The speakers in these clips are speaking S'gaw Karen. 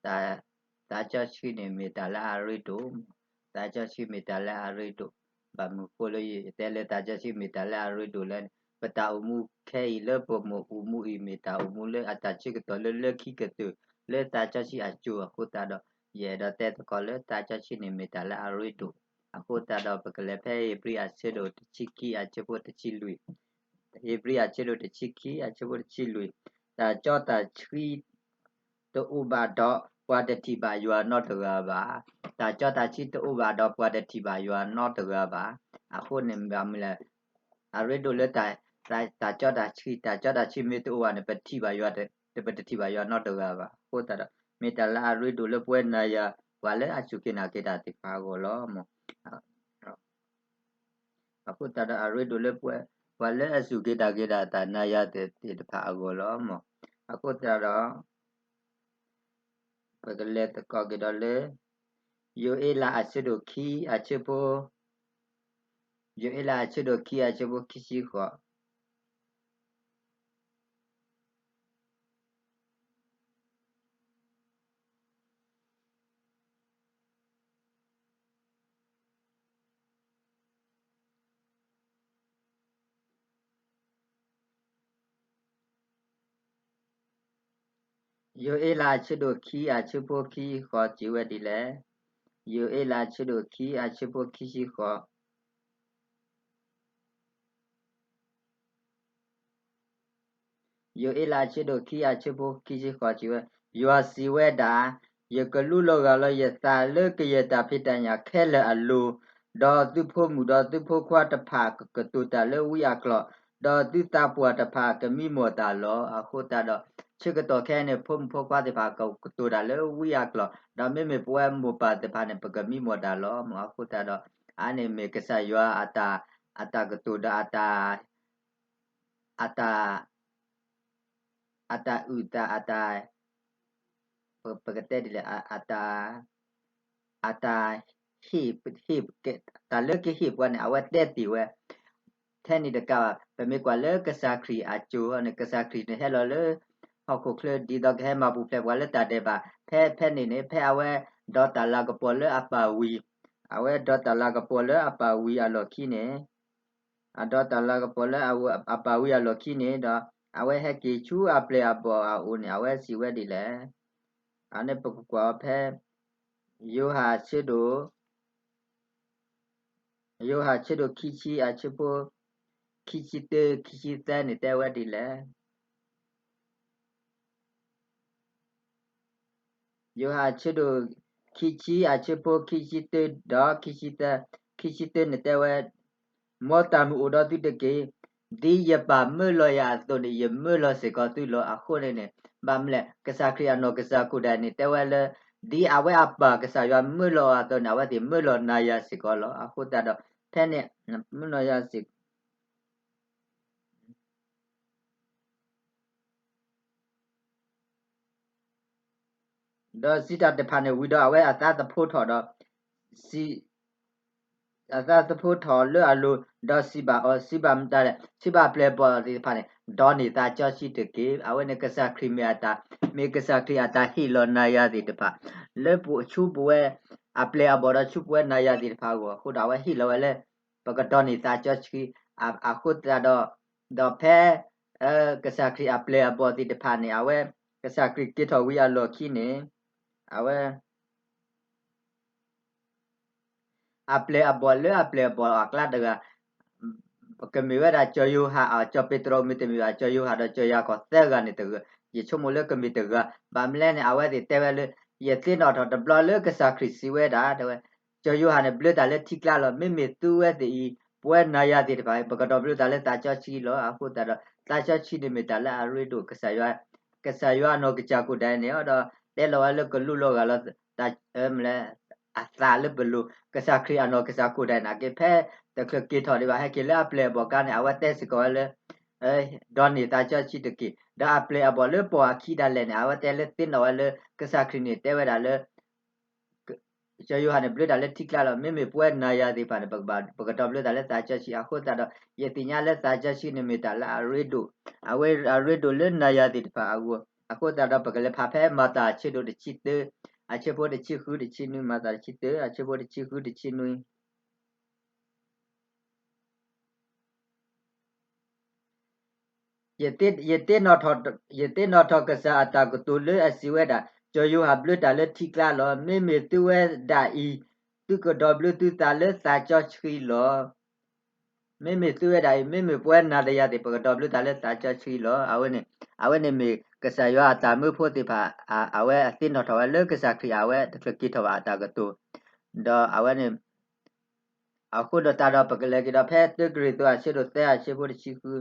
သးကၠီဆှံန့ၣ်မ့ၢ်တၢ်လၢအရ့ဒိၣ်, သးကၠီဆှံမ့ၢ်တၢ်လၢအရ့ဒိၣ်, ဘၣ်မနုၤဃိလၢယတဲလၢသးကၠီဆှံမ့ၢ်တၢ်လၢအရ့ဒိၣ်လဲၣ်န့ၣ် ပတၢ်အိၣ်မူခဲအံၤလၢပမိၢ်အိၣ်မူအံၤ မ့ၢ်တၢ်အိၣ်မူလၢအတၢ်ဆၢကတီၢ်လၢလၢခံကတၢၢ် လၢသးကၠီဆှံအစိၤအဃိသတးဒီး ယအဲၣ်ဒိးတဲသကိးလၢသးကၠီဆှံန့ၣ်မ့ၢ်တၢ်လၢအရ့ဒိၣ်, အဃိသတးဒီးပကလဲၤဖဲဧ့ၤဘြံၤအဆၢဒိၣ်တဆံခံအဆၢဖိတဆံလွံၢ်, ဧ့ၤဘြံၤအဆၢဒိၣ်တဆံခံအဆၢဖိတဆံလွံၢ်, တၢ်ကၠီတၢ်ဆှံ တအိၣ်ဘၣ်ဒီးပှၤတထံၣ်ဘၣ်ယွၤနီတဂၤဘၣ်. တၢ်ကၠီတၢ်ဆှံတအိၣ်ဘၣ်ဒီးပှၤတထံၣ်ဘၣ်ယွၤနီတဂၤဘၣ်. အဃိန့ၣ်မ့ၢ်မနုၤလဲၣ်, အရ့ဒိၣ်လၢ တၢ်ကၠီတၢ်ဆှံ, တၢ်ကၠီတၢ်ဆှံမ့ၢ်တအိၣ်ဘၣ်န့ၣ် ပထံၣ်ဘၣ်ယွၤ, ပတထံၣ်ဘၣ်ယွၤနီတဂၤဘၣ်. အဃိသတးဒီး မ့ၢ်တၢ်လၢအရ့ဒိၣ်လၢပဝဲနၤယၤ ပှၤလၢအစူၢ်က့ၤနာ်က့ၤတၢ်သ့ၣ်တဖၣ်အဂီၢ်လီၤ. အဃိသတးဒီးအရ့ဒိၣ်လၢပဝဲ ပှၤလၢအစူၢ်က့ၤနာ်က့ၤတၢ် တၢ်နၤယၤသ့ၣ်တဖၣ်အဂီၢ်လီၤ. အဃိသတးဒီး ပကလဲၤသကိးက့ၤဒီးလၢ ယိၤအ့လးအဆၢဒိၣ်ခံအဆၢဖိ, ယိၤအ့လးအဆၢဒိၣ်ခံအဆၢဖိခံဆံဃိး ယိၤအ့လးအဆၢဒိၣ်ခံအဆၢဖိခံဆံဃိးစံးဝဲဒ်လဲၣ်. ယိၤအ့လးအဆၢဒိၣ်ခံအဆၢဖိခံဆံဃိး ယိၤအ့လးအဆၢဒိၣ်ခံအဆၢဖိခံဆံဃိးစံးဝဲ, ယွၤစံးဝဲဒၣ်, ယကလူလီၤဂာ်လီၤယသးလၢကယဲၢ်တၢ်ဖံးတၢ်ညၣ်ခဲလၢာ်အလိၤ, ဒီးသုဖိမုၣ်ဒီးသုဖိခွါတဖၣ်ကကတိၤတၢ်လၢဝံအကျိာ်, ဒီးသုသးပှၢ်တဖၣ်ကမံမီၢ်တၢ်လီၤ. အဃိသတးဒီး ဆၢကတီၢ်ခဲအံၤန့ၣ် ဖိမုၣ်ဖိခွါသ့ၣ်တဖၣ်ကကတိၤတၢ်လၢဝံအကျိာ်, ဒီးမ့မ့ၢ်ပဝဲမိၢ်ပၢ်သ့ၣ်တဖၣ်န့ၣ် ပကမံမီၢ်တၢ်လီၤ. အဃိသတးဒီး အန့ၣ်မ့ၢ်ကစၢ်ယွၤအတၢ်, အတၢ်ကတိၤဒီး အတၢ်, အတၢ်အုၣ်သး အတၢ်, ပကတဲဒ်လဲၣ်, အတၢ်, အတၢ်ဟ့ၣ်, ဟ့ၣ်, တၢ်လၢကဟ့ၣ်ပှၤန့ၣ် အဝဲတဲတ့ၢ်ဝဲ, ထဲန့ၣ်တကးဘၣ် ပမ့ၢ်ကွၢ်လၢကစၢ်ခရံာ်အစိၤန့ၣ် ကစၢ်ခရံာ်န့ၣ်ဟဲလီၤလၢ ဟီၣ်ခိၣ်ချၢ ဒ်သိးကဟဲမၤပူၤဖျဲးပှၤလၢတၢ်ဒဲးဘး, ဖဲ, ဖဲန့ၣ်န့ၣ် ဖဲအဝဲဒိးတၢ်လၤကပီၤလၢအပၢ်ဝံၤ, အဝဲဒိးတၢ်လၤကပီၤလၢအပၢ်ဝံၤအလီၢ်ခံန့ၣ် အဒိးတၢ်လၤကပီၤလၢအပၢ်ဝံၤအလီၢ်ခံန့ၣ်ဒီး အဝဲဟဲက့ၤဆူအပျဲၢ်အဘီၣ်အအိၣ်န့ၣ် အဝဲစံးဝဲဒ်လဲၣ်. အန့ၣ်ပကကွၢ်အီၤဖဲ ယိၤဟၣ်အဆၢဒိၣ်, ယိၤဟၣ်အဆၢဒိၣ်ခံဆံအဆၢဖိ ခံဆံတၢ ခံဆံသၢန့ၣ်တဲဝဲဒ်လဲၣ်. ယိၤဟၣ်အဆၢဒိၣ်ခံဆံအဆၢဖိခံဆံတၢဒီးခံဆံသၢ, ခံဆံတၢန့ၣ်တဲဝဲ, မ်တၢ်မုာ်အိၣ်ဒီးသုတက့ၢ်. ဒ်ယပၢ်မၢလီၤယၤအသိးန့ၣ် ယမၢလီၤစ့ၢ်ကီးသုလီၤ. အဃိန့ၣ်န့ၣ် ဘၣ်မနုၤလဲၣ် ကစၢ်ခရံာ်အနီၢ်ကစၢ်ကိၣ်ဒၣ်န့ၣ် တဲဝဲလၢ ဒ်အဝဲအပၢ်ကစၢ်ယွၤမၢလီၤအီၤအသိးန့ၣ် အဝဲသ့ၣ်မၢလီၤနၤယၤစ့ၢ်ကီးလီၤ. အဃိသတးဒီး ဖဲန့ၣ် မၢလီၤယၤစ့ၢ် ဒီးစံးတၢ်တဖၣ်န့ၣ်ဝံၤဒီး အဝဲအသးသဖှိထီၣ်ဒီး စံး, အသးသဖှိထီၣ်လၢအလိၤ, ဒီးစံးဘၣ်အီၤ, စံးဘၣ်မတၤလဲၣ်, စံးဘၣ်အပျဲၢ်အဘီၣ်သ့ၣ်တဖၣ်န့ၣ်, ဒိးန့ၢ်သးစီဆှံတက့ၢ်. အဝဲန့ၣ်ကစၢ်ခရံာ်မ့ၢ်အတၢ်, မ့ၢ်ကစၢ်ခရံာ်အတၢ်ဟ့ၣ်လီၤနၤယၤသ့ၣ်တဖၣ် လၢပဆူပဝဲအပျဲၢ်အဘီၣ်ဒီးဆူပဝဲနၤယၤသ့ၣ်တဖၣ်အဂီၢ်, အဃိဒီးအဝဲဟ့ၣ်လီၤဝဲလၢ ပကဒိးန့ၢ်သးစီဆှံ, အဃိသတးဒီး, ဒီးဖဲ ကစၢ်ခရံာ်အပျဲၢ်အဘီၣ်သ့ၣ်တဖၣ်န့ၣ် အဝဲ ကစၢ်ခရံာ်က့ၤထီၣ်ဝံၤအလီၢ်ခံန့ၣ်, အဝဲ အပျဲၢ်အဘီၣ်လၢအပျဲၢ်အဘီၣ်အကျါတဂၤ, ကမ့ၢ်ဝဲဒၣ်စီၤယိၤဟၣ်, စီၤပ့းတရူးမ့တမ့ၢ်ဘၣ် စီၤယိၤဟၣ်ဒီးစီၤယၤကိာ်သၢဂၤန့ၣ်တဂၤ, ယဆိကမိၣ်လၢကမ့ၢ်တဂၤ, ဘၣ်မနုၤလဲၣ်န့ၣ် အဝဲသ့ၣ်တဲဝဲလၢ ယသ့ၣ်နီၣ်ထီၣ်တဘျီလၢကစၢ်ခရံာ်စံးဝဲဒၣ် တဲဝဲ, စီၤယိၤဟၣ်န့ၣ်ဘျၢတၢ်လၢထံကျါလီၤ. မ့မ့ၢ်သုဝဲသ့ၣ်အံၤ ပဝဲနၤယၤသ့ၣ်တဖၣ်အံၤ ပကဒိးဘျၢတၢ်လၢသးစီဆှံလီၤ. အဃိသတးဒီး သးစီဆှံန့ၣ်မ့ၢ်တၢ်လၢအရ့ဒိၣ် ကစၢ်ယွၤ, ကစၢ်ယွၤအနီၢ်ကစၢ်ကိၣ်ဒၣ်န့ၣ်ဒီး တဲလီၤဝဲလၢကလူလီၤဂာ်လီၤ တၢ် မလဲၣ် အသးလၢပလိၤ ကစၢ်ခရံာ်အနီၢ်ကစၢ်ကိၣ်ဒၣ်နာ်က့ ဖဲတချုးက့ၤထီၣ်ဒံးဘၣ် ဟဲက့ၤလၢအပျဲၢ်အဘီၣ်အခါန့ၣ် အဝဲတဲစ့ၢ်ကီးဝဲလၢ ဒိးန့ၢ်သးစီဆှံတက့ၢ်. ဒီးအပျဲၢ်အဘီၣ်လၢပိာ်အခံဒၣ်လဲာ်န့ၣ် အဝဲတဲလၢသ့ၣ်နီၣ်ဝဲလၢ ကစၢ်ခရံာ်န့ၣ် တဲဝဲဒၣ်လၢ စီၤယိၤဟၣ်န့ၣ် ဘျၢတၢ်လၢထံကျါလီၤ. မ့မ့ၢ်ပဝဲနၤယၤသ့ၣ်တဖၣ်န့ၣ် ပကဘၣ် ပကဒိးဘျၢတၢ်လၢသးစီဆှံအဃိသတးဒီး ယသ့ၣ်ညါလၢသးစီဆှံန့ၣ်မ့ၢ်တၢ်လၢအရ့ဒိၣ်, အဝဲအရ့ဒိၣ်လၢနၤယၤသ့ၣ်တဖၣ်အဂီၢ်, အဃိသတးဒီး ပကလဲၤဖးဖဲမၤတၢ်အဆၢဒိၣ်တဆံတၢ, အဆၢဖိတဆံဃုတဆံနွံ, မၤတၢ်တဆံတၢ အဆၢဖိတဆံဃုတဆံနွံ. ယသ့ၣ်နီၣ်ထီၣ်ကစၢ်အတၢ်ကတိၤလၢအစံးဝဲဒၣ်, စီၤယိၤဟၣ်ဘျၢတၢ်လၢထံကျါလီၤ. မ့မ့ၢ်သုဝဲဒၣ်အံၤ, သုကဒီဘျၢသုသးလၢသးစီဆှံလီၤ. မ့မ့ၢ်သုဝဲဒၣ်အံၤ, မ့မ့ၢ်ပဝဲနၤဒီးယၤသ့ၣ် ပကဒီဘျၢသးလၢသးစီဆှံလီၤ. အဝဲန့ၣ်, အဝဲန့ၣ်မ့ၢ်ကစၢ်ယွၤအတၢ်မၢဖိသ့ၣ်တဖၣ်, အဝဲအသ့ၣ်နီၣ်ထီၣ်ဝဲလၢကစၢ်ခရံာ်အဝဲတချုးက့ၤထီၣ်ဘၣ်အတၢ်ကတိၤ, ဒီးအဝဲန့ၣ် အဃိဒီးတၢ်ဒီး ပကလဲၤက့ၤဒီးဖဲတၢကရံၣ်သူးအဆၢဒိၣ်သၢအဆၢဖိတဆံဃု, တၢ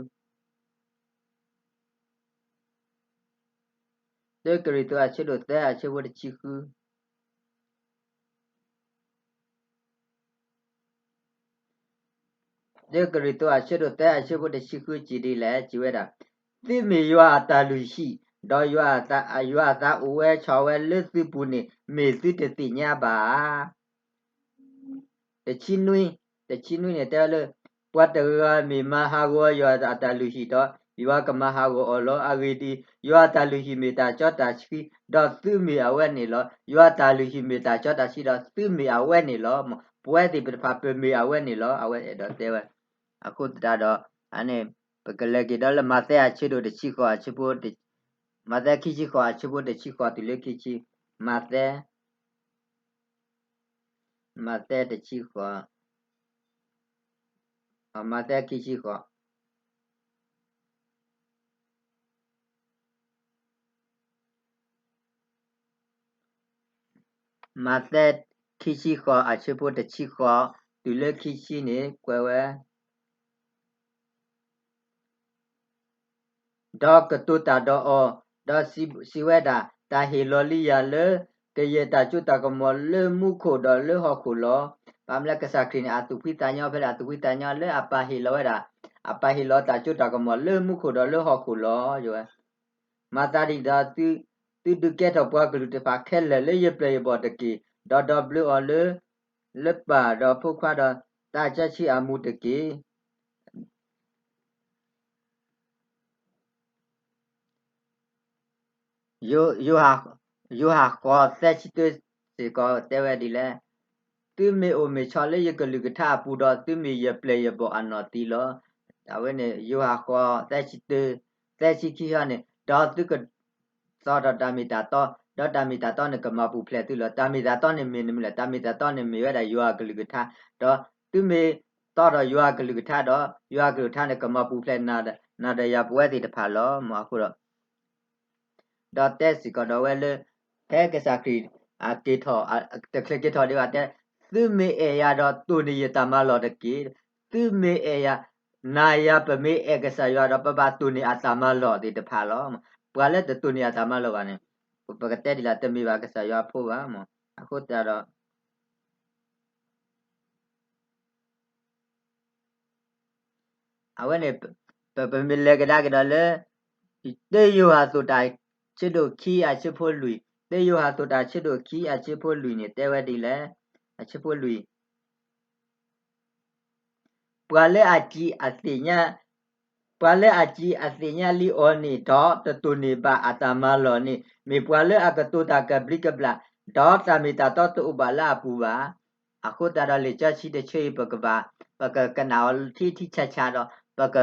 ကရံၣ်သူးအဆၢဒိၣ်သၢအဆၢဖိတဆံဃု, တၢကရံၣ်သူးအဆၢဒိၣ်သၢအဆၢဖိတဆံဃုစံးဒ်လဲၣ်, စံးဝဲဒၣ်, သုမ့ၢ်ယွၤအတၢ်လုၢ်ဟံၣ်, ဒီးယွၤအသး, ယွၤအသးအိၣ်ဝဲဆီၣ်ဝဲလၢသုပူၤန့ၣ် မ့ၢ်သုတသ့ၣ်ညါဘၣ်ဧါ. တဆံနွံ, တဆံနွံန့ၣ်တဲဝဲလၢ, ပှၤတဂၤဂၤမ့ၢ်မၤဟးဂီၤယွၤအတၢ်လုၢ်ဟံၣ်ဒီး, ယွၤကမၤဟးဂီၤအီၤလီၤ. အဂ့ၢ်ဒ်အံၤ, ယွၤအတၢ်လုၢ်ဟံၣ်မ့ၢ်တၢ်စီတၢ်ဆှံ, ဒီးသုမ့ၢ်အဝဲန့ၣ်လီၤ. ယွၤအတၢ်လုၢ်ဟံၣ်မ့ၢ်တၢ်စီတၢ်ဆှံဒီး, သုမ့ၢ်အဝဲန့ၣ်လီၤ. ပဝဲသ့ၣ်တဖၣ်ပမ့ၢ်အဝဲန့ၣ်လီၤ. အဝဲအဲၣ်ဒိးတဲဝဲ, အဃိသတးဒီး, အန့ၣ်, ပကလဲၤက့ၤဒီးလၢမးသဲအဆၢဒိၣ်တဆံဃိးအဆၢဖိ, မးသဲခံဆံဃိးအဆၢဖိတဆံဃိးတုၤလၢခံဆံ, မးသဲ မးသဲတဆံဃိး, မးသဲခံဆံဃိး, မးသဲခံဆံဃိးအဆၢဖိတဆံဃိး, တုၤလၢခံဆံန့ၣ် ကွဲးဝဲ ဒီးကတိၤတၢ်ဒီးအီၤ, ဒီးစံးဝဲဒၣ်, တၢ်ဟ့ၣ်လီၤလံယၤလၢ ကယဲၢ်တၢ်စိတၢ်ကမီၤလၢမူခိၣ်ဒီးလၢဟီၣ်ခိၣ်လီၤ. ဘၣ်မနုၤလဲၣ် ကစၢ်ခရံာ်န့ၣ် အသူၣ်ဖှံသးညီဖဲလဲၣ်, အသူၣ်ဖှံသးညီလၢအပၢ်ဟ့ၣ်လီၤဝဲဒၣ်, အပၢ်ဟ့ၣ်လီၤတၢ်စိတၢ်ကမီၤလၢမူခိၣ်ဒီးလၢဟီၣ်ခိၣ်လီၤ. ယဝဲ, မၤသးဒ်န့ၣ်ဒီး, သုဒုးကဲထီၣ်ပှၤကလုာ်တဖၣ်ခဲလၢာ်လၢယပျဲၢ်ယဘီၣ်တက့ၢ်, ဒီးဒီဘျၢအီၤလၢ လၢပၢ်ဒီးဖိခွါဒီးတၢ်စီဆှံအမူးတက့ၢ်. ယိၤဟၣ်ဃိးသၢဆံတၢစ့ၢ်ကီးတဲဝဲဒ်လဲၣ်, သုမ့ၢ်အိၣ်မ့ၢ်ဆီလၢယကလုၢ်ကထါအပူၤဒီးသုမ့ၢ်ယပျဲၢ်ယဘီၣ်အနီၢ်သံလီၤ. အဝဲန့ၣ် ယိၤဟၣ်ဃိးသၢဆံတၢ, သၢဆံခံဃိးန့ၣ်, ဒီးသုက သီထီၣ်တၢ်မ့ၢ်တၢ်တီ, ဒီးတၢ်မ့ၢ်တၢ်တီန့ၣ်ကမၤပူၤဖျဲးသုလီၤ. တၢ်မ့ၢ်တၢ်တီန့ၣ်မ့ၢ်မနုၤလဲၣ်, တၢ်မ့ၢ်တၢ်တီန့ၣ်မ့ၢ်ဝဲဒၣ်ယွၤအကလုၢ်ကထါ, ဒီးသုမ့ၢ်တီထီၣ်ယွၤအကလုၢ်ကထါဒီး ယွၤအကလုၢ်ကထါန့ၣ်ကမၤပူၤဖျဲးနၤဒီးယၤပဝဲသ့ၣ်တဖၣ်လီၤ. မ့ၢ်အဃိဒီး ဒီးတဲစ့ၢ်ကီးဒီးဝဲလၢ ဖဲကစၢ်ခရံာ် အက့ၤထီၣ် တချုးက့ၤထီၣ်ဒံးဘၣ်တဲ, သုမ့ၢ်အဲၣ်ယၤဒီးတိၢ်န့ၢ်ယတၢ်မၤလီၢ်တက့ၢ်. သုမ့ၢ်အဲၣ်ယၤ, နၤယၤပမ့ၢ်အဲၣ်ကစၢ်ယွၤဒီး ပဘၣ်တိၢ်န့ၢ်အတၢ်မၤလီၢ်သ့ၣ်တဖၣ်လီၤ. ပှၤလၢတတိၢ်န့ၢ်အတၢ်မၤလီၢ်ဘၣ်န့ၣ်, ပကတဲဒ်လဲၣ် တမ့ၢ်ဘၣ်ကစၢ်ယွၤအဖိဘၣ်. အဃိသတးဒီး အဝဲန့ၣ် ပမ့ၢ်လဲၤကဒါက့ၤဒီးလၢ တၢယိၤဟၣ်အသး ဆၢဒိၣ်ခံအဆၢဖိလွံၢ်, တၢယိၤဟၣ်အသး ဆၢဒိၣ်ခံအဆၢဖိလွံၢ်န့ၣ် တဲဝဲဒ်လဲၣ်, အဆၢဖိလွံၢ်, ပှၤလၢအစံးအသ့ၣ်ညါ, ပှၤလၢအစံးအသ့ၣ်ညါလံအီၤန့ၣ်ဒီး တတိၢ်န့ၢ်ဘၣ်အတၢ်မၤလီၢ်န့ၣ် မ့ၢ်ပှၤလၢအကတိၤတၢ်ကဘျံးကဘျၣ်, ဒီးတၢ်မ့ၢ်တၢ်တီတအိၣ်ဘၣ်လၢအပူၤဘၣ်. အဃိသတးဒီး လံာ်စီဆှံတဆၢအံၤ ပကဘၣ်, ပကကနၣ်အီၤထံထံဆးဆးဒီး ပက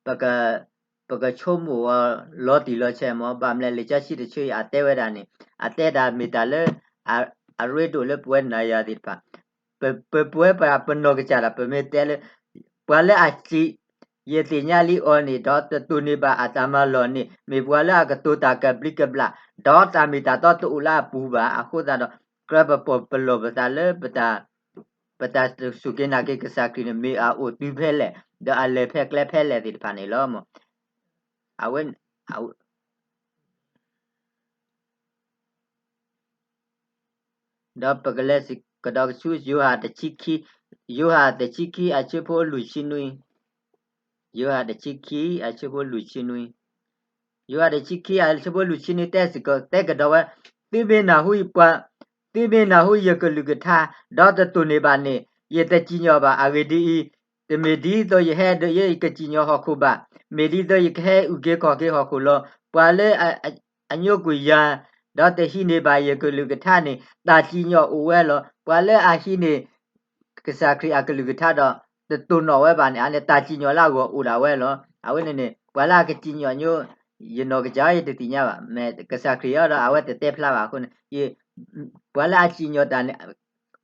ပကဆိကမိၣ်အီၤလီၤတံၢ်လီၤဆဲးမး. ဘၣ်မနုၤလဲၣ် လံာ်စီဆှံတဆၢအံၤ အတဲဝဲဒၣ်န့ၣ်, အတဲဒၣ်မ့ၢ်တၢ်လၢ အရ့ဒိၣ်လၢပဝဲနၤယၤသ့ၣ်တဖၣ်, ပပဝဲပပနီၢ်ကစၢ်ဒီး ပမ့ၢ်တဲလၢ ပှၤလၢအစံး, ယသ့ၣ်ညါလံအီၤန့ၣ်ဒီး တတိၢ်န့ၢ်ဘၣ်အတၢ်မၤလီၢ်န့ၣ် မ့ၢ်ပှၤလၢအကတိၤတၢ်ကဘျံးကဘျၣ်, ဒီးတၢ်မ့ၢ်တၢ်တီတအိၣ်လၢအပူၤဘၣ်. အဃိသတးဒီး ကြၢးပပီၢ်ပလီၢ်ပသးလၢ ပတၢ်စူၢ်က့ၤနာ်က့ၤကစၢ်ခရံာ်န့ၣ် မ့ၢ်အအိၣ်တုၤဖဲလဲၣ်, ဒီးအလဲၤဖဲကျဲဖဲလဲၣ်သ့ၣ်တဖၣ်န့ၣ်လီၤ. အဝဲ ဒီးပကလဲၤကဒီးကဆူ ယိၤဟၣ်တဆံခံ, ယိၤဟၣ်တဆံခံအဆၢဖိလွံၢ်ဆံနွံ, ယိၤဟၣ်တဆံခံအဆၢဖိလွံၢ်ဆံနွံ, ယိၤဟၣ်တဆံခံအဆၢဖိလွံၢ်ဆံနွံတဲစ့ၢ်ကီး တဲကဒီးဝဲ, သုမ့ၢ်နၢ်ဟူပှၤ, သုမ့ၢ်နၢ်ဟူယကလုၢ်ကထါ, ဒီးတတိၢ်န့ၢ်ဘၣ်န့ၣ်, ယတစံၣ်ညီၣ်ဘၣ်. အဂ့ၢ်ဒ်အံၤ, တမ့ၢ်ဒ်သိးယဟဲဒီးယကစံၣ်ညီၣ်ဟီၣ်ခိၣ်ဘၣ်, မ့ၢ်ဒ်သိးယကဟဲအုၣ်က့ၤခီၣ်က့ၤဟီၣ်ခိၣ်လီၤ. ပှၤလၢအ အညိကွံာ်ယၤ, ဒီးတဟံးန့ၢ်ဘၣ်ယကလုၢ်ကထါန့ၣ် တၢ်စံၣ်ညီၣ်အိၣ်ဝဲလီၤ. ပှၤလၢအဟံးန့ၢ် ကစၢ်ခရံာ်အကလုၢ်ကထါဒီး တတိၢ်နီၣ်ဝဲဘၣ်န့ၣ် အန့ၣ် တၢ်စံၣ်ညီၣ်လၢအဂီၢ်အိၣ်ဒၣ်ဝဲလီၤ. အဝဲန့ၣ်န့ၣ် ပှၤလၢအကစံၣ်ညီၣ်ညိ ယနီၢ်ကစၢ်ယတသ့ၣ်ညါဘၣ်, မ့ၢ်ကစၢ်ခရံာ်အံၤဒီး အဝဲတတဲဖျါဘၣ်အဃိန့ၣ် ပှၤလၢအစံၣ်ညီၣ်တၢ်န့ၣ်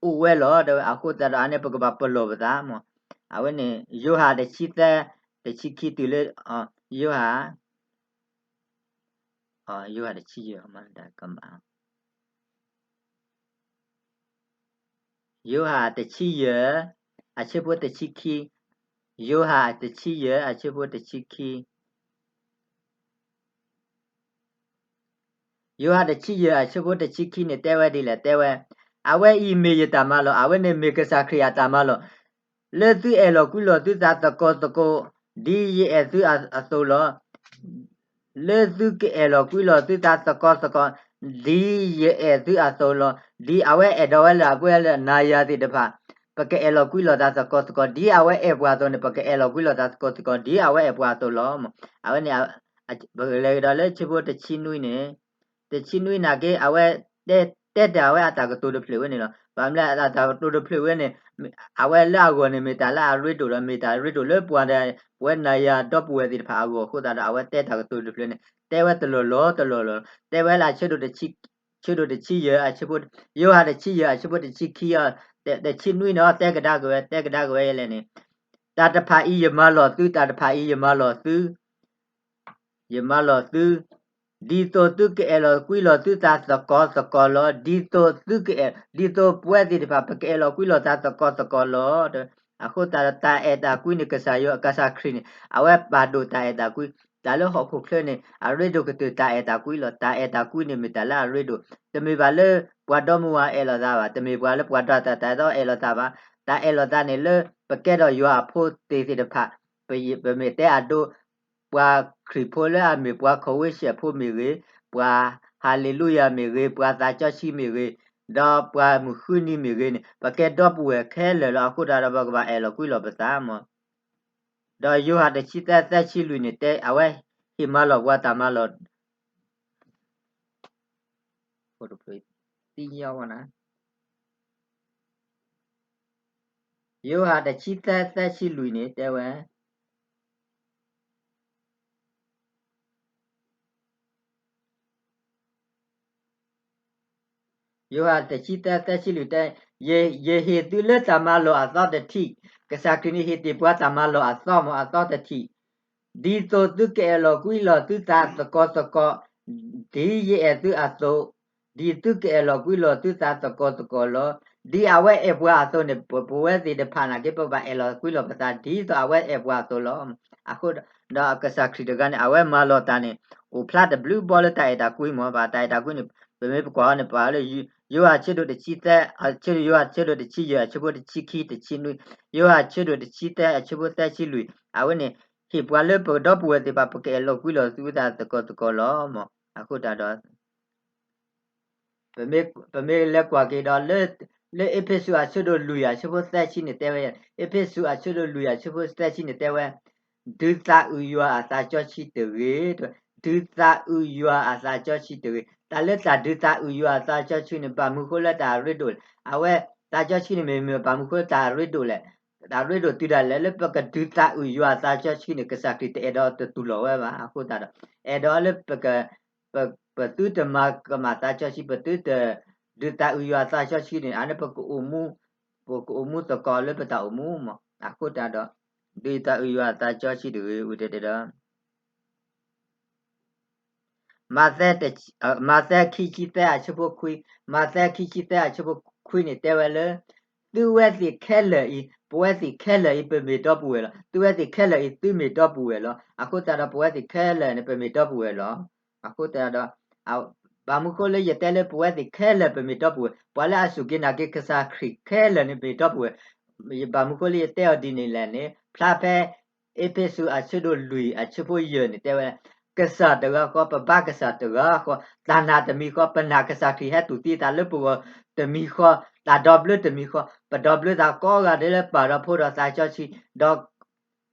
အိၣ်ဝဲလီၤ. အဃိသတးဒီး အန့ၣ် ပကဘၣ်ပလီၢ်ပသးမး. အဝဲန့ၣ် ယိၤဟၣ်တဆံသၢ တဆံခံတုၤလၢ ယိၤဟၣ် ယိၤဟၣ်တဆံယဲၢ် မ့ၢ်တၢ်ကမၣ် ယိၤဟၣ်တဆံယဲၢ် အဆၢဖိတဆံခံ, ယိၤဟၣ်တဆံယဲၢ် အဆၢဖိတဆံခံ, ယိၤဟၣ်တဆံယဲၢ် အဆၢဖိတဆံခံန့ၣ် တဲဝဲဒ်လဲၣ်, တဲဝဲ, အဝဲအံၤမ့ၢ်ယတၢ်မၤလီၢ်, အဝဲန့ၣ်မ့ၢ်ကစၢ်ခရံာ်အတၢ်မၤလီၢ်, လၢသုအဲၣ်လီၤကွံလီၤသုသးသကိးသကိး, ဒ်ယအဲၣ်သုအသိးလီၤ. လၢသုကအဲၣ်လီၤကွံလီၤသုသးသကိးသကိး, ဒ်ယအဲၣ်သုအသိးလီၤ. ဒ်အဝဲအဲၣ်ဒိးဝဲလၢအပှဲၤလၢနၤယၤသ့ၣ်တဖၣ်, ပကအဲၣ်လီၤကွံလီၤသးသကိးသကိး, ဒ်အဝဲအဲၣ်ပှၤအသိးန့ၣ် ပကအဲၣ်လီၤကွံလီၤသးသကိးသကိး, ဒ်အဝဲအဲၣ်ပှၤအသိးလီၤ. အဝဲန့ၣ် ပကလဲၤကဒီးလၢဆၢဖိတဆံနွံန့ၣ်, တဆံနွံနာ်က့ အဝဲ တဲတၢ်ဝဲအတၢ်ကတိၤတဖျၢၣ်ဝဲန့ၣ်လီၤ. ဘၣ်မနုၤအတၢ်ကတိၤတဖျၢၣ်ဝဲန့ၣ်, အဝဲလၢအဂီၢ်န့ၣ် မ့ၢ်တၢ်လၢအရ့ဒိၣ်ဒီး မ့ၢ်တၢ်ရ့ဒိၣ်လၢပှၤဒီး ပဝဲနၤယၤဒီပုၢ်ဝဲၢ်သ့ၣ်တဖၣ်အဂီၢ်အဃိသတးဒီး အဝဲတဲတၢ်ကတိၤတဖျၢၣ်န့ၣ် တဲဝဲတလီၢ်လီၤတလီၢ်လီၤ. တဲဝဲလၢအဆၢဒိၣ်တဆံယဲၢ် အဆၢဖိ, ယိၤဟၣ်တဆံယဲၢ် အဆၢဖိတဆံခံအီၤ, တဆံနွံန့ၣ် တဲကဒါက့ၤဝဲ, တဲကဒါက့ၤဝဲလဲၣ်န့ၣ်, တၢ်တဖၣ်အံၤယမၤလီၢ်သု, တၢ်တဖၣ်အံၤယမၤလီၢ်သု ယမၤလီၢ်သု, ဒ်သိးသုကအဲၣ်လီၤကွံလီၤသုသးသကိးသကိးလီၤ. ဒ်သိးသုကအဲၣ်, ဒ်သိးပဝဲသ့ၣ်တဖၣ် ပကအဲၣ်လီၤကွံလီၤသးသကိးသကိးလီၤ. အဃိသတးဒီး တၢ်အဲၣ်တၢ်ကွံန့ၣ် ကစၢ်ယွၤ, ကစၢ်ခရံာ်န့ၣ် အဝဲပာ်ဒိၣ်တၢ်အဲၣ်တၢ်ကွံ, တၢ်လၢဟီၣ်ခိၣ်ချၢန့ၣ် အရ့ဒိၣ်ကတၢၢ်တၢ်အဲၣ်တၢ်ကွံလီၤ. တၢ်အဲၣ်တၢ်ကွံန့ၣ် မ့ၢ်တၢ်လၢအရ့ဒိၣ်, တမ့ၢ်ဘၣ်လၢပှၤဒီမါဝၤအဲၣ်လီၤသးဘၣ်, တမ့ၢ်ပှၤလၢပှၤဒိးတၢ်တၢ်အဲၣ်ဒိးအဲၣ်လီၤသးဘၣ်. တၢ်အဲၣ်လီၤသးန့ၣ်လၢ ပကဲထီၣ်ယွၤအဖိသ့ၣ်သ့ၣ်တဖၣ်, ပမ့ၢ်တဲအဒိ ပှၤခရံာ်ဖိလၢအမ့ၢ်ပှၤ convention ဖိမ့ၢ်ဂ့ၤ, ပှၤဟၤလ့လူယၤမ့ၢ်ဂ့ၤ, ပှၤသးစီဆှံမ့ၢ်ဂ့ၤ, ဒီးပှၤမုၢ်ဃုနံၤမ့ၢ်ဂ့ၤန့ၣ် ပကဲဒီပုၢ်ဝဲၢ်ခဲလၢာ်လီၤ. အဃိသတးဒီး ပကဘၣ်အဲၣ်လီၤကွံလီၤပသးမး. ဒီးယိၤဟၣ်တဆံသၢ သၢဆံလွံၢ်န့ၣ် တဲအဝဲဟ့ၣ်မၤလီၤပှၤတၢ်မၤလီၢ် သ့ၣ်ညါဝဲနၤ, ယိၤဟၣ်တဆံသၢ သၢဆံလွံၢ်န့ၣ် တဲဝဲ ယိၤဟၣ်တဆံသၢ သၢဆံလွံၢ်တဲ, ယဟ့ၣ်သုလၢတၢ်မၤလီၢ်အသီတထံး, ကစၢ်ခရံာ်န့ၣ်ဟ့ၣ်တ့ၢ်ပှၤတၢ်မၤလီၢ်အသီမး အသီတထံး, ဒ်သိးသုကအဲၣ်လီၤကွံလီၤသုသးသကိးသကိး, ဒ်ယအဲၣ်သုအသိး, ဒ်သုကအဲၣ်လီၤကွံလီၤသုသးသကိးသကိးလီၤ. ဒ်အဝဲအဲၣ်ပှၤအသိးန့ၣ် ပဝဲသ့ၣ်တဖၣ်နာ်က့ ပဘၣ်အဲၣ်လီၤကွံလီၤပသး ဒ်သိးအဝဲအဲၣ်ပှၤအသိးလီၤ. အဃိဒီးကစၢ်ခရံာ်တဂၤန့ၣ် အဝဲမၤလီၤတၢ်န့ၣ် အိၣ်ဖျါတဘျုးဘီလၢတၢ်အဲၣ်တၢ်ကွံမး, ဘၣ်တၢ်အဲၣ်တၢ်ကွံန့ၣ် ပမ့ၢ်ပကွၢ်အီၤန့ၣ် ပှၤလၢ ယိၤဟၣ်ဆၢဒိၣ်တဆံသၢ, ဆၢဒိၣ်ယိၤဟၣ်ဆၢဒိၣ်တဆံယဲၢ် အဆၢဖိတဆံခံ တဆံနွံ, ယိၤဟၣ်ဆၢဒိၣ်တဆံသၢ အဆၢဖိသၢဆံလွံၢ်, အဝဲန့ၣ် ဟ့ၣ်ပှၤလၢပဒီပုၢ်ဝဲၢ်သ့ၣ်တဖၣ် ပကအဲၣ်လီၤကွံလီၤသုသးသကိးသကိးလီၤမး. အဃိတၢ်ဒီး ပမ့ၢ်လဲၤကွၢ်က့ၤဒီး လၢအ့းဖ့းစူးအဆၢဒိၣ်လွံၢ်အဆၢဖိသၢဆံန့ၣ်တဲဝဲ, အ့းဖ့းစူးအဆၢဒိၣ်လွံၢ်အဆၢဖိသၢဆံန့ၣ်တဲဝဲ, ဒုးသးအုးယွၤအသးစီဆှံတဂ့ၤ, ဒုးသးအုးယွၤအသးစီဆှံတဂ့ၤ. တၢ်လၢတၢ်ဒုးသးအုးယွၤအသးစီဆှံန့ၣ် ဘၣ်မနုၤဃိလၢတၢ်အရ့ဒိၣ်လဲၣ်. အဝဲသးစီဆှံန့ၣ်မ့ၢ်မ့ၢ်ဘၣ်မနုၤဃိလၢတၢ်အရ့ဒိၣ်လဲၣ်. တၢ်ရ့ဒိၣ်တုၤဒၣ်လဲာ်လၢပကဒုးသးအုးယွၤအသးစီဆှံန့ၣ် ကစၢ်ခရံာ်တအဲၣ်ဒိးတတူၢ်လိာ်ဝဲဘၣ်. အဃိသတးဒီး အဲၣ်ဒိးလၢ ပသုတမၤကမၣ်သးစီဆှံ, ပသုတဒုးသးအုးယွၤအသးစီဆှံန့ၣ် အန့ၣ် ပကအိၣ်မူ, ပကအိၣ်မူသကိးလၢပတၢ်အိၣ်မူမး. အဃိသတးဒီး ဒုးသးအုးယွၤအသးစီဆှံတဂ့ၤ. ဝံၤတဲတဲဒီး မးသဲ, မးသဲခံဆံသၢအဆၢဖိခွံ, မးသဲခံဆံသၢအဆၢဖိခွံန့ၣ် တဲဝဲလၢ သုဝဲသ့ၣ်ခဲလၢာ်အံၤ, ပဝဲသ့ၣ်ခဲလၢာ်အံၤ ပမ့ၢ်ဒီပုၢ်ဝဲၢ်လီၤ. သုဝဲသ့ၣ်ခဲလၢာ်အံၤ သုမ့ၢ်ဒီပုၢ်ဝဲၢ်လီၤ. အဃိသတးဒီး ပဝဲသ့ၣ်ခဲလၢာ်န့ၣ် ပမ့ၢ်ဒီပုၢ်ဝဲၢ်လီၤ. အဃိသတးဒီး ဘၣ်မနုၤဃိလၢယတဲလၢပဝဲသ့ၣ်ခဲလၢာ်ပမ့ၢ်ဒီပုၢ်ဝဲၢ်, ပှၤလၢအစူၢ်က့ၤနာ်က့ၤကစၢ်ခရံာ်ခဲလၢာ်န့ၣ်မ့ၢ်ဒီပုၢ်ဝဲၢ်. ဘၣ်မနုၤဃိလၢယတဲအီၤဒ်န့ၣ်လဲၣ်န့ၣ် ဖျါဖဲ အ့းဖ့းစူးအဆၢဒိၣ်လွံၢ်အဆၢဖိယဲၢ်န့ၣ်တဲဝဲ, ကစၢ်တဂၤဃီ, ပဘါကစၢ်တဂၤဃီ, တၢ်နာ်တမံၤဃီ, ပနာ်ကစၢ်ခရံာ်ဟဲတူၢ်သံအသးလၢပဂီၢ်တမံၤဃီ, တၢ်ဒီဘျၢတမံၤဃီ, ပဒီဘျၢသးကိးဂၤဒဲးလၢပၢ်ဒီးဖိဒီးသးစီဆှံ, ဒီး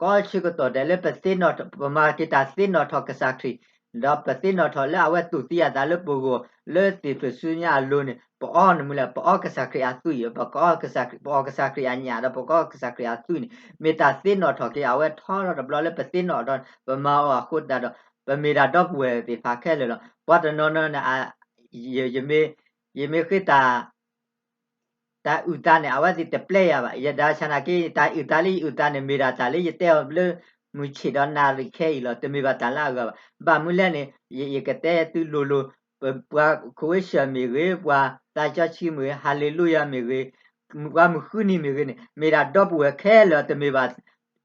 ကိးဆၢကတီၢ်ဒဲးလၢပသ့ၣ်နီၣ်ထီၣ်, ပမၤက့ၤတၢ်သ့ၣ်နီၣ်ထီၣ်ကစၢ်ခရံာ်, ဒီးပသ့ၣ်နီၣ်ထီၣ်လၢအဝဲတူၢ်သံအသးလၢပဂီၢ် လၢသ့ၣ်ဖျၢၣ်ဆူညါအလိၤန့ၣ် ပအီၣ်န့ၣ်မနုၤလဲၣ်, ပအီၣ်ကစၢ်ခရံာ်အသွံၣ်, ပကအီၣ်ကစၢ်ခရံာ်, ပအီၣ်ကစၢ်ခရံာ်အသွံၣ်န့ၣ် မ့ၢ်တၢ်သ့ၣ်နီၣ်ထီၣ်က့ၤ အဝဲထီထီၣ်တဘျီလၢပသ့ၣ်နီၣ်ဒီး ပမၤအီၤအဃိသတးဒီး ပမ့ၢ်ဒၣ်ဒီပုၢ်ဝဲၢ်သ့ၣ်တဖၣ်ခဲလၢာ်လီၤ. ပှၤတနီၤနီၤန့ၣ် ယမ့ၢ်ဃ့တၢ် တၢ်အုၣ်သးန့ၣ် အဝဲသ့ၣ်တပျဲယၤဘၣ်. ယဒၣ်ဆၣ်နာ်က့ တၢ်အုၣ်သးလၢယအုၣ်သးန့ၣ် မ့ၢ်ဒၣ်တၢ်လၢယတဲအီၤလၢမုၢ်ဆ့ၣ်ဒီးနၣ်ရံၣ်ခဲအံၤလီၤ. တမ့ၢ်ဘၣ်တၢ်လၢအဂၤဘၣ်. ဘၣ်မနုၤလဲၣ်န့ၣ် ယကတဲသုလိၤလိၤ, ပှၤခိၣ်ဝ့ၡၢၣ်မ့ၢ်ဂ့ၤ, ပှၤသးစီဆှံမ့ၢ်ဂ့ၤ, ဟၤလ့လူယၤမ့ၢ်ဂ့ၤ, ပှၤမုၢ်ဃုနံၤမ့ၢ်ဂ့ၤန့ၣ် မ့ၢ်ဒၣ်ဒီပုၢ်ဝဲၢ်ခဲလၢာ်, တမ့ၢ်ဘၣ်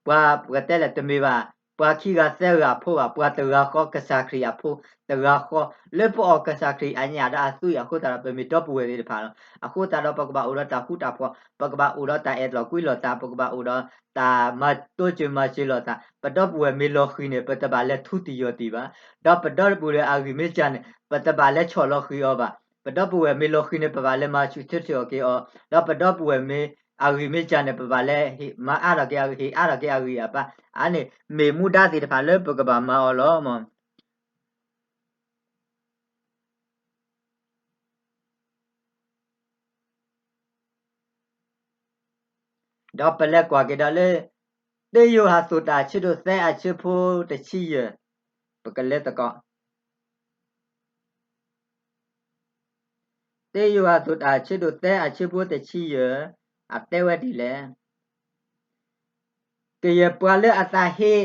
ပှၤပကတဲလဲၣ် တမ့ၢ်ဘၣ် ပှၤခံဂၤသၢဂၤအဖိဘၣ်, ပှၤတဂၤဃီ ကစၢ်ခရံာ်အဖိတဂၤဃီ, လၢပအီၣ်ကစၢ်ခရံာ်အညၣ်ဒီးအသွံၣ်အဃိသတးဒီး ပမ့ၢ်ဒီပုၢ်ဝဲၢ်သ့ၣ်တဖၣ်လီၤ. အဃိသတးဒီး ပကဘၣ်အိၣ်ဒီးတၢ်ဃူတၢ်ဖိး, ပကဘၣ်အိၣ်ဒီးတၢ်အဲၣ်လီၤကွံလိာ်သး, ပကဘၣ်အိၣ်ဒီးတၢ်မၤတိစၢၤမၤစၢၤလိာ်သး, ပဒီပုၢ်ဝဲၢ်မ့ၢ်လီၤဃံၤန့ၣ် ပတဘၣ်လဲၤထူတယီၤတံၢ်ဘၣ်, ဒီးပဒီပုၢ်ဝဲၢ်အဂံၢ်မ့ၢ်စၢ်န့ၣ် ပတဘၣ်လဲၤဆီၣ်လီၤဃံၤအီၤဘၣ်. ပဒီပုၢ်ဝဲၢ်မ့ၢ်လီၤဃံၤန့ၣ် ပဘၣ်လဲၤမၤဆူၣ်ထၢထီၣ်က့ၤအီၤ, ဒီးပဒီပုၢ်ဝဲၢ်မ့ၢ်အဂံၢ်မ့ၢ်စၢ်န့ၣ် ပဘၣ်လဲၤမၤအါထီၣ်က့ၤအဂံၢ် ဟ့ၣ်အါထီၣ်က့ၤအဂံၢ်အဘါ, အန့ၣ်မ့ၢ်မူဒါသ့ၣ်တဖၣ်လၢပကဘၣ်မၤအီၤလီၤ. ဒီးပလဲၤကွၢ်က့ၤဒီးလၢ တၢယိၤဟၣ်အသီတၢ်ဆၢဒိၣ်သၢအဆၢဖိတဆံယဲၢ်, ပကလဲၤသကိး တၢယိၤဟၣ်အသီတၢ်ဆၢဒိၣ်သၢအဆၢဖိတဆံယဲၢ်, အတဲဝဲဒ်လဲၣ်. ကယဲၢ်ပှၤလၢအသးဟ့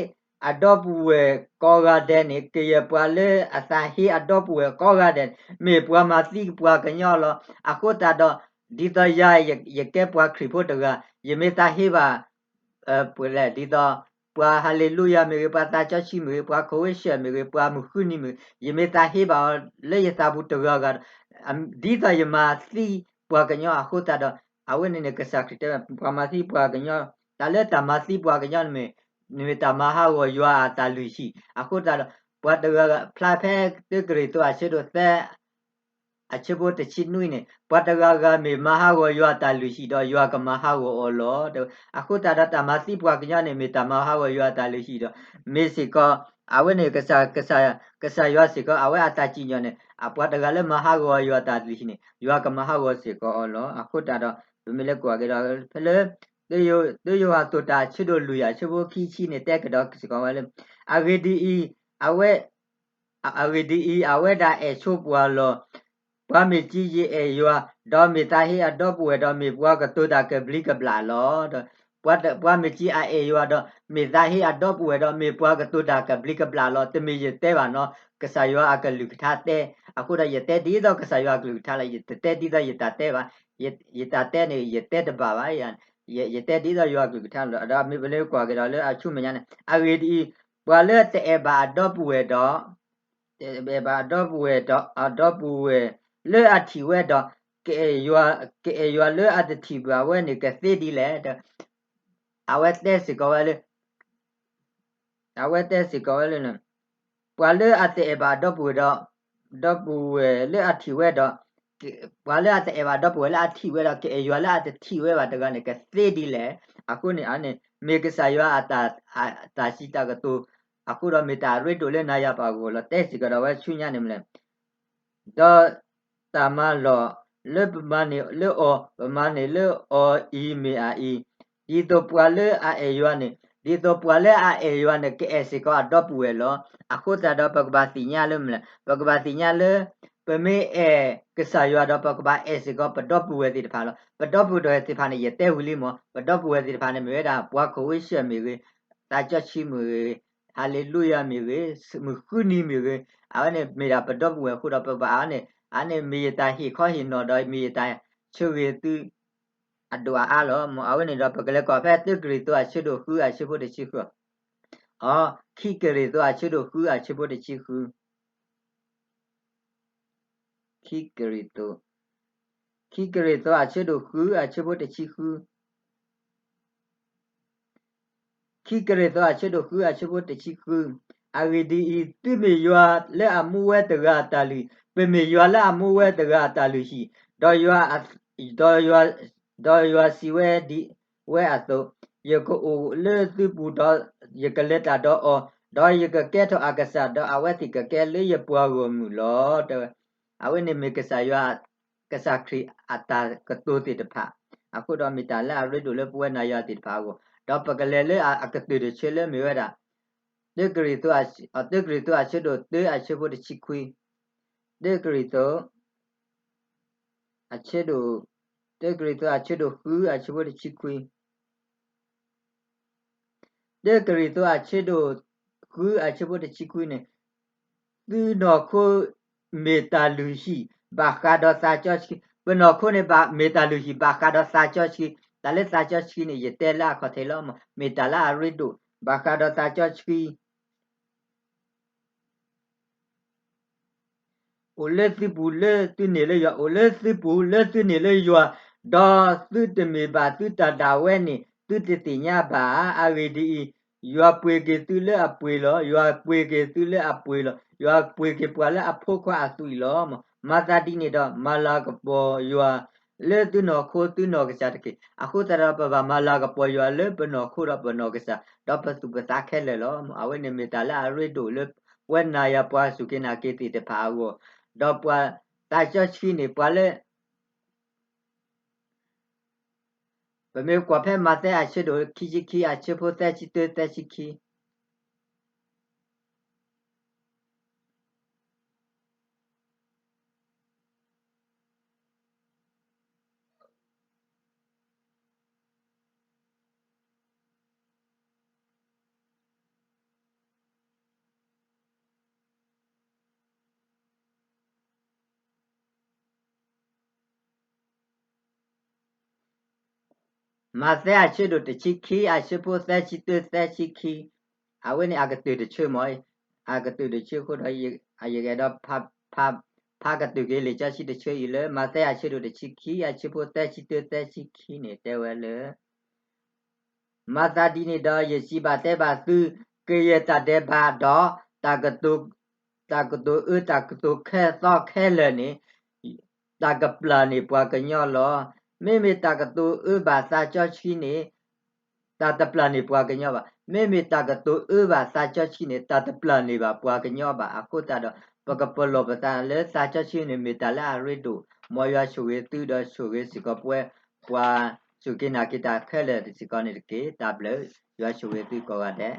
အဒီပုၢ်ဝဲၢ်ကိးဂၤဒဲးန့ၣ်, ကယဲၢ်ပှၤလၢအသးဟ့အဒီပုၢ်ဝဲၢ်ကိးဂၤဒဲးန့ၣ် မ့ၢ်ပှၤမၤသံပှၤကညီလီၤ. အဃိသတးဒီး ဒ်သိးယၤ ယကဲပှၤခရံာ်ဖိတဂၤ, ယမ့ၢ်သးဟ့ဘၣ် ပှဲၤလဲၣ် ဒ်သိး ပှၤဟၤလ့လူယၤမ့ၢ်ဂ့ၤ, ပှၤသးစီဆှံမ့ၢ်ဂ့ၤ, ပှၤခိၣ်ဝ့ၡၢၣ်မ့ၢ်ဂ့ၤ, ပှၤမုၢ်ဃုနံၤမ့ၢ်ဂ့ၤ, ယမ့ၢ်သးဟ့ဘၣ်အီၤလၢယသးပူၤတဂၤဂၤဒီး ဒ်သိးယမၤသံပှၤကညီအဃိသတးဒီး အဝဲန့ၣ်န့ၣ် ကစၢ်ခရံာ်တဲဝဲ ပှၤမၤသံပှၤကညီ, တၢ်လၢတၢ်မၤသံပှၤကညီန့ၣ်မ့ၢ် မ့ၢ်တၢ်မၤဟးဂီၤယွၤအတၢ်လုၢ်ဟံၣ်. အဃိသတးဒီး ပှၤတဂၤဂၤ ဖျါဖဲတၢကရံၣ်သူးအဆၢဒိၣ်သၢ အဆၢဖိတဆံနွံန့ၣ် ပှၤတဂၤဂၤမ့ၢ်မၤဟးဂီၤယွၤအတၢ်လုၢ်ဟံၣ်ဒီး ယွၤကမၤဟးဂီၤအီၤလီၤ. အဃိသတးဒီး တၢ်မၤသံပှၤကညီန့ၣ် မ့ၢ်တၢ်မၤဟးဂီၤယွၤအတၢ်လုၢ်ဟံၣ်ဒီး မ့ၢ်စ့ၢ်ကီး အဝဲန့ၣ် ကစၢ်ယွၤစ့ၢ်ကီး အဝဲအတၢ်စံၣ်ညီၣ်န့ၣ် အပှၤတဂၤလၢမၤဟးဂီၤယွၤအတၢ်လုၢ်ဟံၣ်န့ၣ် ယွၤကမၤဟးဂီၤစ့ၢ်ကီးအီၤလီၤ. အဃိသတးဒီး ပမ့ၢ်လဲၤကွၢ်က့ၤဒီး ဖဲလၢ တၢယိၤဟၣ်အသီတၢ်ဆၢဒိၣ်လွံၢ်အဆၢဖိခံဆံန့ၣ် တဲကဒီးစ့ၢ်ကီးဝဲလၢ အဂ့ၢ်ဒ်အံၤ, အဝဲ အဂ့ၢ်ဒ်အံၤ, အဝဲဒၣ်အဲၣ်ဆိပှၤလီၤ. ပှၤမ့ၢ်စံးယအဲၣ်ယွၤ, ဒီးမ့ၢ်သးဟ့အဒီပုၢ်ဝဲၢ်ဒီး မ့ၢ်ပှၤကတိၤတၢ်ကဘျံးကဘျၣ်လီၤ. ပှၤမ့ၢ်စံးအအဲၣ်ယွၤဒီး မ့ၢ်သးဟ့အဒီပုၢ်ဝဲၢ်ဒီး မ့ၢ်ပှၤကတိၤတၢ်ကဘျံးကဘျၣ်လီၤ. တမ့ၢ်ယတဲဘၣ်နီၤ, ကစၢ်ယွၤအကလုၢ်ကထါတဲ, အဃိဒီးယတဲဒ်သိးကစၢ်ယွၤအကလုၢ်ကထါလီၤ. ယတတဲဒ်သိးယတၢ်တဲဘၣ်. ယတၢ်တဲန့ၣ် ယတဲတဘၣ်ဘၣ်. ယတဲဒ်သိးယွၤအကလုၢ်ကထါလီၤ. ဒီးမ့ၢ်ပလဲၤကွၢ်က့ၤဒီးလၢအဆူမဲာ်ညါန့ၣ် အဂ့ၢ်ဒ်အံၤ, ပှၤလၢတအဲၣ်ဘၣ်အဒီပုၢ်ဝဲၢ်ဒီး တအဲၣ်ဘၣ်အဒီပုၢ်ဝဲၢ်ဒီး အဒီပုၢ်ဝဲၢ်လၢအထံၣ်ဝဲဒီး ကအဲၣ်ယွၤ, ကအဲၣ်ယွၤလၢအတထံၣ်ဘၣ်ဝဲန့ၣ် ကသ့ဒ်လဲၣ်. အဝဲတဲစ့ၢ်ကီးဝဲလၢ အဝဲတဲစ့ၢ်ကီးဝဲလၢ ပှၤလၢအတအဲၣ်ဘၣ်အဒီပုၢ်ဝဲၢ်ဒီး ဒီပုၢ်ဝဲၢ်လၢအထံၣ်ဝဲဒီး ပှၤလၢအတအဲၣ်ဘၣ်ဒီပုၢ်ဝဲၢ်လၢအထံၣ်ဝဲဒီး ကအဲၣ်ယွၤလၢအတထံၣ်ဝဲဘၣ်တဂၤန့ၣ် ကသ့ဒ်လဲၣ်. အဃိန့ၣ် အန့ၣ် မ့ၢ်ကစၢ်ယွၤအတၢ်စံးတၢ်ကတိၤ အဃိဒီးမ့ၢ်တၢ်အရ့ဒိၣ်လၢနၤယၤပှၤအဂီၢ်လီၤ. တဲစ့ၢ်ကီးဒီးဝဲဆူညါန့ၣ်မလဲၣ်. ဒီးတၢ်မၤလီၢ်လၢပမၤန့ၢ်လၢအီၤ, ပမၤန့ၢ်လၢအီၤအံၤမ့ၢ်အအံၤ, ဒ်သိးပှၤလၢအအဲၣ်ယွၤန့ၣ်, ဒ်သိးပှၤလၢအအဲၣ်ယွၤန့ၣ် ကအဲၣ်စ့ၢ်ကီးအဒီပုၢ်ဝဲၢ်လီၤ. အဃိသတးဒီးပကဘၣ်သ့ၣ်ညါလၢမလဲၣ်, ပကဘၣ်သ့ၣ်ညါလၢ ပမ့ၢ်အဲၣ်ကစၢ်ယွၤဒီး ပကဘၣ်အဲၣ်စ့ၢ်ကီးပဒီပုၢ်ဝဲၢ်သ့ၣ်တဖၣ်လီၤ. ပဒီပုၢ်ဝဲၢ်သ့ၣ်တဖၣ်န့ၣ် ယတဲဝံၤလံမး, ပဒီပုၢ်ဝဲၢ်သ့ၣ်တဖၣ်န့ၣ် မ့ၢ်ဝဲဒၣ်ပှၤခိၣ်ဝ့ၡၢၣ်မ့ၢ်ဂ့ၤ, သးစီဆှံမ့ၢ်ဂ့ၤ, ဟၤလ့လူယၤမ့ၢ်ဂ့ၤ, မုၢ်ဃုနံၤမ့ၢ်ဂ့ၤ, အဝဲန့ၣ်မ့ၢ်ဒၣ်ပဒီပုၢ်ဝဲၢ်အဃိဒီး ပကဘၣ်အဝဲန့ၣ် အန့ၣ်မ့ၢ်ယတၢ်ဟ့ၣ်ခီဟ့ၣ်နီၤဒီး မ့ၢ်ယတၢ်ဆၢဂ့ၤသု အဒိၣ်အအါလီၤ. အဝဲန့ၣ်ဒီး ပကလဲၤကွၢ်ဖဲတၢကရံၣ်သူးအဆၢဒိၣ်ဃုအဆၢဖိတဆံဃု, အ, ခံကရံၣ်သူးအဆၢဒိၣ်ဃုအဆၢဖိတဆံဃု, ခံကရံၣ်သူး, ခံကရံၣ်သူးအဆၢဒိၣ်ဃုအဆၢဖိတဆံဃု, ခံကရံၣ်သူးအဆၢဒိၣ်ဃုအဆၢဖိတဆံဃု, အဂ့ၢ်ဒ်အံၤ, သုမ့ၢ်ယွၤလၢအမူဝဲတဂၤအတၢ်လုၢ်, ပမ့ၢ်ယွၤလၢအမူဝဲတဂၤအတၢ်လုၢ်ဟံၣ်, ဒီးယွၤ, ဒီးယွၤစံးဝဲဒ်ဝဲအသိး, ယကအိၣ်လၢသုပူၤဒီး ယကလဲၤတၢ်ဒီးအီၤ, ဒီးယကကဲထီၣ်အကစၢ်, ဒီးအဝဲသ့ၣ်ကကဲလၢယပှၤဂီၢ်မုၢ်လီၤ တဲဝဲ. အဝဲန့ၣ်မ့ၢ်ကစၢ်ယွၤ, ကစၢ်ခရံာ်အတၢ်ကတိၤသ့ၣ်တဖၣ်, အဃိဒီးမ့ၢ်တၢ်လၢအရ့ဒိၣ်လၢပဝဲနၤယွၤသ့ၣ်တဖၣ်အဂီၢ်, ဒီးပကလဲၤလၢအကတၢၢ်တဆၢလၢမ့ၢ်ဝဲဒၣ် တၢကရံၣ်သူး, တၢကရံၣ်သူးအဆၢဒိၣ်တၢအဆၢဖိတဆံခွံ, တၢကရံၣ်သူး, အဆၢဒိၣ်, တၢကရံၣ်သူးအဆၢဒိၣ်ဃုအဆၢဖိတဆံခွံ, တၢကရံၣ်သူးအဆၢဒိၣ်ဃုအဆၢဖိတဆံခွံန့ၣ်, သုနီၢ်ခိမ့ၢ်တၢ်လုၢ်ဟံၣ်ဘၣ်ဃးဒီးသးစီဆှံ, ပနီၢ်ခိန့ၣ်မ့ၢ်တၢ်လုၢ်ဟံၣ်ဘၣ်ဃးဒီးသးစီဆှံ, တၢ်လၢသးစီဆှံန့ၣ် ယတဲလၢအခီၣ်ထံးလီၤ, မ့ၢ်တၢ်လၢအရ့ဒိၣ်, ဘၣ်ဃးဒီးသးစီဆှံ အိၣ်လၢသုပူၤလၢသုန့ၢ်လၢယွၤ, အိၣ်လၢသုပူၤလၢသုန့ၢ်လၢယွၤ, ဒီးသုတမ့ၢ်ဘၣ်သုတၢ်ဒၣ်ဝဲန့ၣ် သုတသ့ၣ်ညါဘၣ်ဧါ. အဂ့ၢ်ဒ်အံၤ, ယွၤပှ့ၤက့ၤသုလၢအပှ့ၤလီၤ. ယွၤပှ့ၤက့ၤသုလၢအပှ့ၤလီၤ. ယွၤပှ့ၤက့ၤပှၤလၢအဖိခွါအသွံၣ်လီၤ. မၤသးဒ်န့ၣ်ဒီး မၤလၤကပီၤယွၤလၢသုနီၢ်ခိသုနီၢ်ကစၢ်တက့ၢ်. အဃိသတးဒီး ပဘၣ်မၤလၤကပီၤယွၤလၢပနီၢ်ခိဒီးပနီၢ်ကစၢ် ဒီးပသူၣ်ပသးခဲလၢာ်လီၤ. အဝဲန့ၣ်မ့ၢ်တၢ်လၢအရ့ဒိၣ်လၢ ပဝဲနၤယၤပှၤစူၢ်က့ၤနာ်က့ၤသ့ၣ်တဖၣ်အဂီၢ်, ဒီးပှၤသးစီဆှံန့ၣ် ပှၤလၢ ပမ့ၢ်ကွၢ်ဖဲမးသဲအဆၢဒိၣ်ခံဆံခံအဆၢဖိသၢဆံတၢ သၢဆံခံ မးသဲအဆၢဒိၣ်တဆံခံ အဆၢဖိသၢဆံတၢ သၢဆံခံ, အဝဲန့ၣ်အကတၢၢ်တဆၢမး, အကတၢၢ်တဆၢအဃိဒီး ယကအဲၣ်ဒိး ဖးကတၢၢ်က့ၤလံာ်စီဆှံတဆၢအံၤလၢ မးသဲအဆၢဒိၣ်တဆံခံ အဆၢဖိသၢဆံတၢ သၢဆံခံန့ၣ် တဲဝဲလၢ မၤသးဒ်န့ၣ်ဒီး ယစံးဘၣ်တဲဘၣ်သု, ကယဲၢ်တၢ်ဒဲးဘးဒီး တၢ်ကတိၤ, တၢ်ကတိၤအၢတၢ်ကတိၤခဲသီခဲလၢာ်န့ၣ် တၢ်ကပျၢ်န့ၢ်ပှၤကညီလီၤ. မ့မ့ၢ်တၢ်ကတိၤအၢဘၣ်သးစီဆှံန့ၣ် တၢ်တပျၢ်န့ၢ်ပှၤကညီဘၣ်. မ့မ့ၢ်တၢ်ကတိၤအၢဘၣ်သးစီဆှံန့ၣ် တၢ်တပျၢ်န့ၢ်ဘၣ်ပှၤကညီဘၣ်. အဃိသတးဒီး ပကပလီၢ်ပသးလၢသးစီဆှံန့ၣ် မ့ၢ်တၢ်လၢအရ့ဒိၣ်, မ်ယွၤဆိၣ်ဂ့ၤသုဒီးဆိၣ်ဂ့ၤစ့ၢ်ကီးပဝဲ ပှၤစူၢ်က့ၤနာ်က့ၤတၢ်ခဲလၢာ်စ့ၢ်ကီးန့ၣ်တက့ၢ်. တၢ်ဘျုး, ယွၤဆိၣ်ဂ့ၤသုကိးဂၤဒဲး.